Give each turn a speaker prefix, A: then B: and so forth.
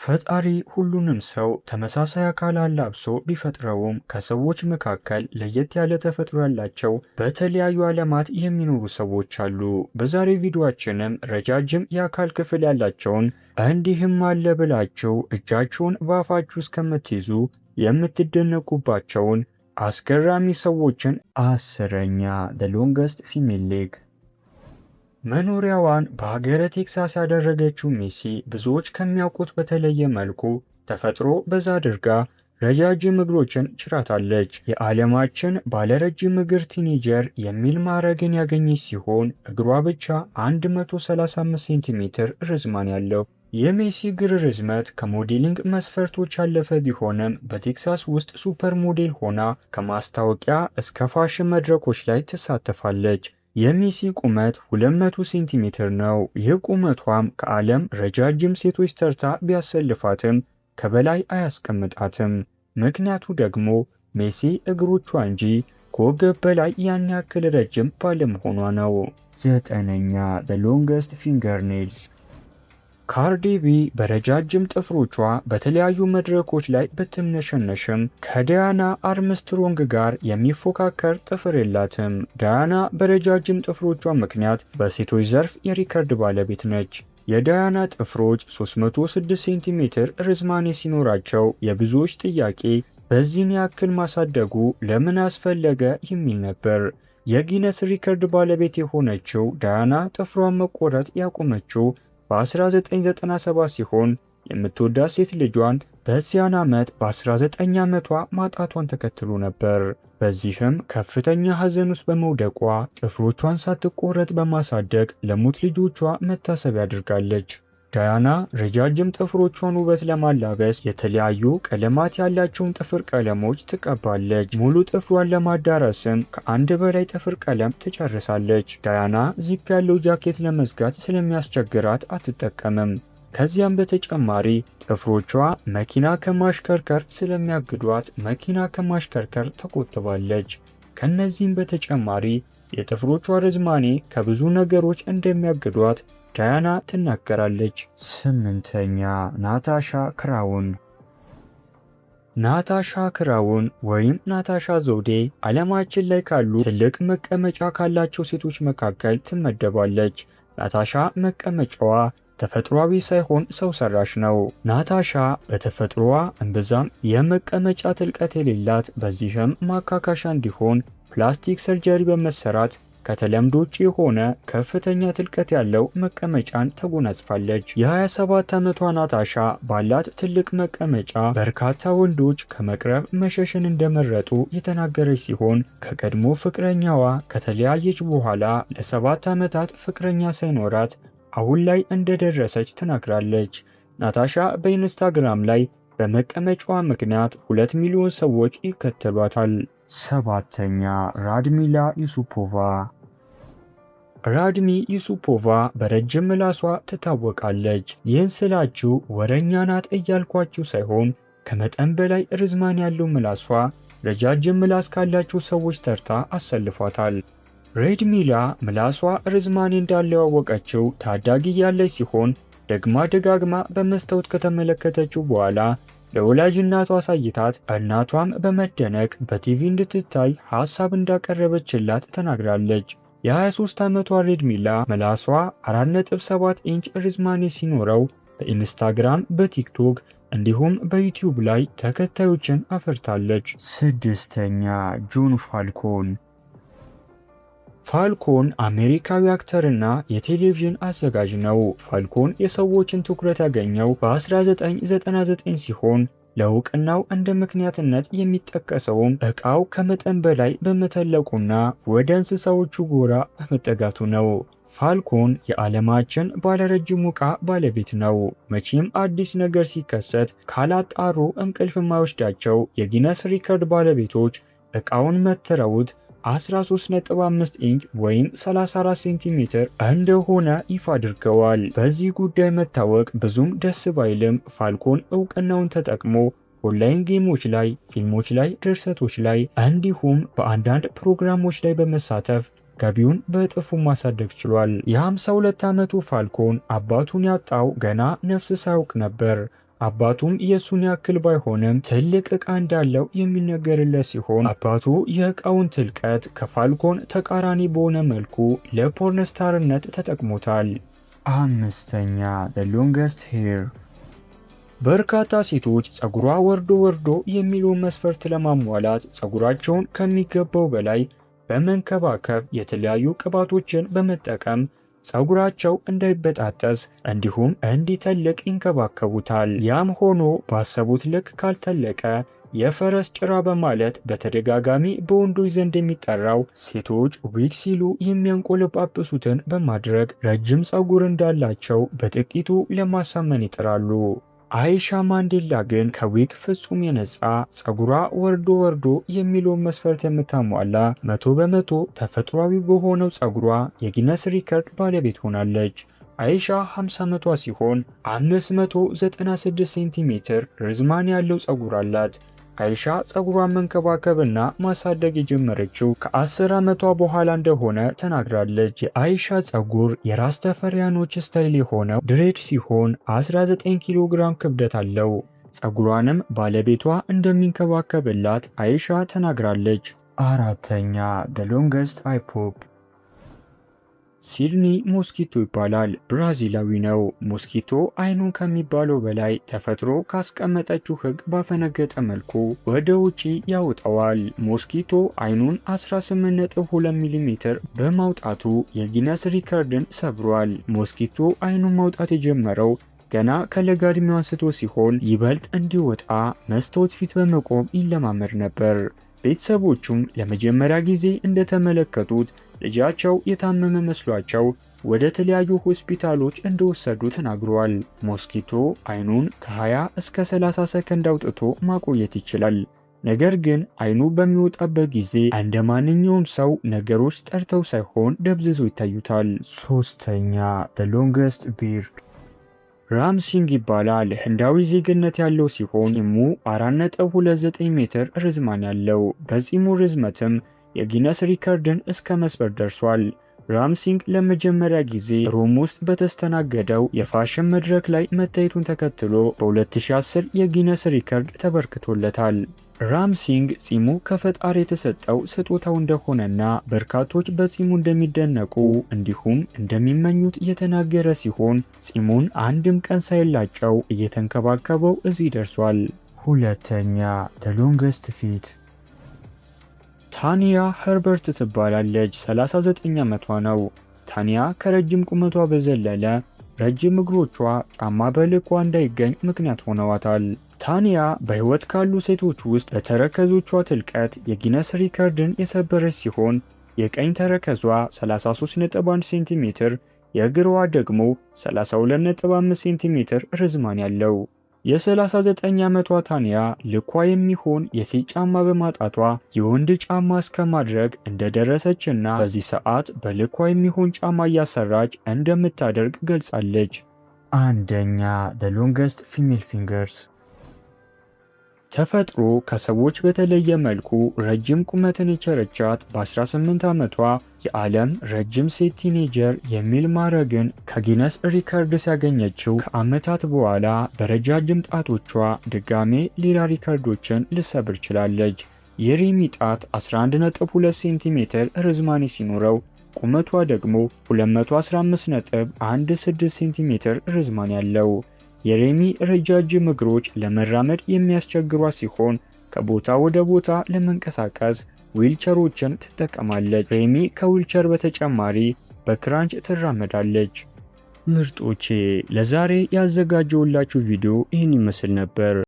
A: ፈጣሪ ሁሉንም ሰው ተመሳሳይ አካል አላብሶ ቢፈጥረውም ከሰዎች መካከል ለየት ያለ ተፈጥሮ ያላቸው በተለያዩ ዓለማት የሚኖሩ ሰዎች አሉ። በዛሬ ቪዲዮአችንም ረጃጅም የአካል ክፍል ያላቸውን እንዲህም አለ ብላችሁ እጃችሁን በአፋችሁ እስከምትይዙ የምትደነቁባቸውን አስገራሚ ሰዎችን። 10ኛ፣ the longest female leg። መኖሪያዋን በሀገረ ቴክሳስ ያደረገችው ሜሲ ብዙዎች ከሚያውቁት በተለየ መልኩ ተፈጥሮ በዛ አድርጋ ረጃጅም እግሮችን ችራታለች። የዓለማችን ባለረጅም እግር teenager የሚል ማዕረግን ያገኘች ሲሆን እግሯ ብቻ 135 ሴንቲሜትር ርዝማን ያለው። የሜሲ እግር ርዝመት ከ modeling መስፈርቶች ያለፈ ቢሆንም በቴክሳስ ውስጥ super model ሆና ከማስታወቂያ እስከ ፋሽን መድረኮች ላይ ትሳተፋለች። የሜሲ ቁመት 200 ሴንቲሜትር ነው። ይህ ቁመቷም ከዓለም ረጃጅም ሴቶች ተርታ ቢያሰልፋትም ከበላይ አያስቀምጣትም። ምክንያቱ ደግሞ ሜሲ እግሮቿ እንጂ ከወገብ በላይ ያን ያክል ረጅም ባለመሆኗ ነው። 9ኛ፣ the longest fingernails። ካርዲ ቢ በረጃጅም ጥፍሮቿ በተለያዩ መድረኮች ላይ ብትምነሸነሽም ከዳያና አርምስትሮንግ ጋር የሚፎካከር ጥፍር የላትም። ዳያና በረጃጅም ጥፍሮቿ ምክንያት በሴቶች ዘርፍ የሪከርድ ባለቤት ነች። የዳያና ጥፍሮች 306 ሴንቲሜትር ርዝማኔ ሲኖራቸው የብዙዎች ጥያቄ በዚህን ያክል ማሳደጉ ለምን አስፈለገ የሚል ነበር። የጊነስ ሪከርድ ባለቤት የሆነችው ዳያና ጥፍሯን መቆረጥ ያቆመችው በ1997 ሲሆን የምትወዳት ሴት ልጇን በዚያን ዓመት በ19 ዓመቷ ማጣቷን ተከትሎ ነበር። በዚህም ከፍተኛ ሐዘን ውስጥ በመውደቋ ጥፍሮቿን ሳትቆረጥ በማሳደግ ለሞት ልጆቿ መታሰቢያ አድርጋለች። ዳያና ረጃጅም ጥፍሮቿን ውበት ለማላበስ የተለያዩ ቀለማት ያላቸውን ጥፍር ቀለሞች ትቀባለች። ሙሉ ጥፍሯን ለማዳረስም ከአንድ በላይ ጥፍር ቀለም ትጨርሳለች። ዳያና ዚፕ ያለው ጃኬት ለመዝጋት ስለሚያስቸግራት አትጠቀምም። ከዚያም በተጨማሪ ጥፍሮቿ መኪና ከማሽከርከር ስለሚያግዷት መኪና ከማሽከርከር ተቆጥባለች። ከነዚህም በተጨማሪ የጥፍሮቿ ርዝማኔ ከብዙ ነገሮች እንደሚያግዷት ዳያና ትናገራለች። 8ኛ፣ ናታሻ ክራውን። ናታሻ ክራውን ወይም ናታሻ ዘውዴ ዓለማችን ላይ ካሉ ትልቅ መቀመጫ ካላቸው ሴቶች መካከል ትመደባለች። ናታሻ መቀመጫዋ ተፈጥሯዊ ሳይሆን ሰው ሰራሽ ነው። ናታሻ በተፈጥሮዋ እምብዛም የመቀመጫ ትልቀት የሌላት፣ በዚህም ማካካሻ እንዲሆን plastic surgery በመሰራት ከተለምዶ ውጭ የሆነ ከፍተኛ ትልቀት ያለው መቀመጫን ተጎናጽፋለች። የ27 ዓመቷ ናታሻ ባላት ትልቅ መቀመጫ በርካታ ወንዶች ከመቅረብ መሸሽን እንደመረጡ የተናገረች ሲሆን ከቀድሞ ፍቅረኛዋ ከተለያየች በኋላ ለ7 ዓመታት ፍቅረኛ ሳይኖራት አሁን ላይ እንደደረሰች ተናግራለች። ናታሻ በኢንስታግራም ላይ በመቀመጫዋ ምክንያት 2 ሚሊዮን ሰዎች ይከተሏታል። 7ኛ፣ ራድሚላ ዩሱፖቫ። ራድሚ ዩሱፖቫ በረጅም ምላሷ ትታወቃለች። ይህን ስላችሁ ወረኛ ናት እያልኳችሁ ሳይሆን ከመጠን በላይ ርዝማን ያለው ምላሷ ረጃጅም ምላስ ካላቸው ሰዎች ተርታ አሰልፏታል። ሬድሚላ ምላሷ ርዝማኔ እንዳለው ያወቀችው ታዳጊ ያለች ሲሆን ደግማ ደጋግማ በመስታወት ከተመለከተችው በኋላ ለወላጅ እናቷ አሳይታት እናቷም በመደነቅ በቲቪ እንድትታይ ሐሳብ እንዳቀረበችላት ተናግራለች። የ23 ዓመቷ ሬድሚላ ምላሷ 4.7 ኢንች ርዝማኔ ሲኖረው በኢንስታግራም፣ በቲክቶክ እንዲሁም በዩቲዩብ ላይ ተከታዮችን አፍርታለች። 6ኛ፣ ጆን ፋልኮን። ፋልኮን አሜሪካዊ actor ና የቴሌቪዥን አዘጋጅ ነው። ፋልኮን የሰዎችን ትኩረት ያገኘው በ1999 ሲሆን ለእውቅናው እንደ ምክንያትነት የሚጠቀሰውም ዕቃው ከመጠን በላይ በመተለቁና ወደ እንስሳዎቹ ጎራ በመጠጋቱ ነው። ፋልኮን የዓለማችን ባለረጅሙ ዕቃ ባለቤት ነው። መቼም አዲስ ነገር ሲከሰት ካላጣሩ እንቅልፍ የማይወስዳቸው የጊነስ ሪከርድ ባለቤቶች ዕቃውን መትረውት 13.5 ኢንች ወይም 34 ሴንቲሜትር እንደሆነ ይፋ አድርገዋል። በዚህ ጉዳይ መታወቅ ብዙም ደስ ባይልም ፋልኮን እውቅናውን ተጠቅሞ online game ኦች ላይ፣ ፊልሞች ላይ፣ ድርሰቶች ላይ እንዲሁም በአንዳንድ ፕሮግራሞች ላይ በመሳተፍ ገቢውን በእጥፉ ማሳደግ ችሏል። የ52 ዓመቱ ፋልኮን አባቱን ያጣው ገና ነፍስ ሳያውቅ ነበር። አባቱም የእሱን ያክል ባይሆንም ትልቅ ዕቃ እንዳለው የሚነገርለት ሲሆን፣ አባቱ የዕቃውን ትልቀት ከፋልኮን ተቃራኒ በሆነ መልኩ ለ porn star ነት ተጠቅሞታል። አምስተኛ፣ the longest hair። በርካታ ሴቶች ፀጉሯ ወርዶ ወርዶ የሚለውን መስፈርት ለማሟላት ፀጉራቸውን ከሚገባው በላይ በመንከባከብ፣ የተለያዩ ቅባቶችን በመጠቀም ፀጉራቸው እንዳይበጣጠስ እንዲሁም እንዲተልቅ ይንከባከቡታል። ያም ሆኖ ባሰቡት ልክ ካልተለቀ የፈረስ ጭራ በማለት በተደጋጋሚ በወንዶች ዘንድ የሚጠራው፣ ሴቶች ዊግ ሲሉ የሚያንቆለጳጵሱትን በማድረግ ረጅም ፀጉር እንዳላቸው በጥቂቱ ለማሳመን ይጥራሉ። አይሻ ማንዴላ ግን ከዊግ ፍጹም የነጻ፣ ፀጉሯ ወርዶ ወርዶ የሚለውን መስፈርት የምታሟላ፣ 100% ተፈጥሯዊ በሆነው ፀጉሯ የጊነስ ሪከርድ ባለቤት ሆናለች። አይሻ 50 ዓመቷ ሲሆን 596 ሴንቲሜትር ርዝማን ያለው ፀጉር አላት። አይሻ ፀጉሯን መንከባከብና ማሳደግ የጀመረችው ከ10 ዓመቷ በኋላ እንደሆነ ተናግራለች። የአይሻ ፀጉር የራስ ተፈሪያኖች style የሆነው dread ሲሆን 19 ኪሎ ግራም ክብደት አለው። ፀጉሯንም ባለቤቷ እንደሚንከባከብላት አይሻ ተናግራለች። አራተኛ፣ the longest eye pop። ሲድኒ ሞስኪቶ ይባላል። ብራዚላዊ ነው። ሞስኪቶ አይኑን ከሚባለው በላይ ተፈጥሮ ካስቀመጠችው ሕግ ባፈነገጠ መልኩ ወደ ውጪ ያወጣዋል። ሞስኪቶ አይኑን 18.2 ሚሜ በማውጣቱ የጊነስ ሪከርድን ሰብሯል። ሞስኪቶ አይኑን ማውጣት የጀመረው ገና ከለጋ ዕድሜው አንስቶ ሲሆን ይበልጥ እንዲወጣ መስታወት ፊት በመቆም ይለማመድ ነበር። ቤተሰቦቹም ለመጀመሪያ ጊዜ እንደተመለከቱት ልጃቸው የታመመ መስሏቸው ወደ ተለያዩ ሆስፒታሎች እንደወሰዱ ተናግረዋል። ሞስኪቶ አይኑን ከ20 እስከ 30 ሰከንድ አውጥቶ ማቆየት ይችላል። ነገር ግን አይኑ በሚወጣበት ጊዜ እንደ ማንኛውም ሰው ነገሮች ጠርተው ሳይሆን ደብዝዘው ይታዩታል። ሶስተኛ፣ the longest beard። ራምሲንግ ይባላል። ህንዳዊ ዜግነት ያለው ሲሆን ፂሙ 4.29 ሜትር ርዝማን ያለው፣ በፂሙ ርዝመትም የጊነስ ሪከርድን እስከ መስበር ደርሷል። ራምሲንግ ለመጀመሪያ ጊዜ ሮም ውስጥ በተስተናገደው የፋሽን መድረክ ላይ መታየቱን ተከትሎ በ2010 የጊነስ ሪከርድ ተበርክቶለታል። ራምሲንግ ፂሙ ከፈጣሪ የተሰጠው ስጦታው እንደሆነና በርካቶች በፂሙ እንደሚደነቁ እንዲሁም እንደሚመኙት የተናገረ ሲሆን ፂሙን አንድም ቀን ሳይላጨው እየተንከባከበው እዚህ ደርሷል። ሁለተኛ፣ the longest feet። ታኒያ ኸርበርት ትባላለች። 39 ዓመቷ ነው። ታኒያ ከረጅም ቁመቷ በዘለለ ረጅም እግሮቿ ጫማ በልኳ እንዳይገኝ ምክንያት ሆነዋታል። ታኒያ በሕይወት ካሉ ሴቶች ውስጥ በተረከዞቿ ትልቀት የጊነስ ሪከርድን የሰበረች ሲሆን የቀኝ ተረከዟ 33.1 ሴንቲሜትር፣ የግራዋ ደግሞ 32.5 ሴንቲሜትር ርዝማን ያለው። የ39 ዓመቷ ታኒያ ልኳ የሚሆን የሴት ጫማ በማጣቷ የወንድ ጫማ እስከ ማድረግ እንደደረሰችና በዚህ ሰዓት በልኳ የሚሆን ጫማ እያሰራች እንደምታደርግ ገልጻለች። አንደኛ፣ the longest female fingers። ተፈጥሮ ከሰዎች በተለየ መልኩ ረጅም ቁመትን የቸረቻት፣ በ18 ዓመቷ የዓለም ረጅም ሴት teenager የሚል ማዕረግን ከጊነስ ሪከርድስ ያገኘችው ከዓመታት በኋላ በረጃጅም ጣቶቿ ድጋሜ ሌላ ሪከርዶችን ልትሰብር ችላለች። የሬሚ ጣት 11.2 ሴንቲሜትር ርዝማኔ ሲኖረው ቁመቷ ደግሞ 215.16 ሴንቲሜትር ርዝማኔ ያለው። የሬሚ ረጃጅም እግሮች ለመራመድ የሚያስቸግሯት ሲሆን ከቦታ ወደ ቦታ ለመንቀሳቀስ ዊልቸሮችን ትጠቀማለች። ሬሚ ከዊልቸር በተጨማሪ በክራንች ትራመዳለች። ምርጦቼ፣ ለዛሬ ያዘጋጀሁላችሁ ቪዲዮ ይህን ይመስል ነበር።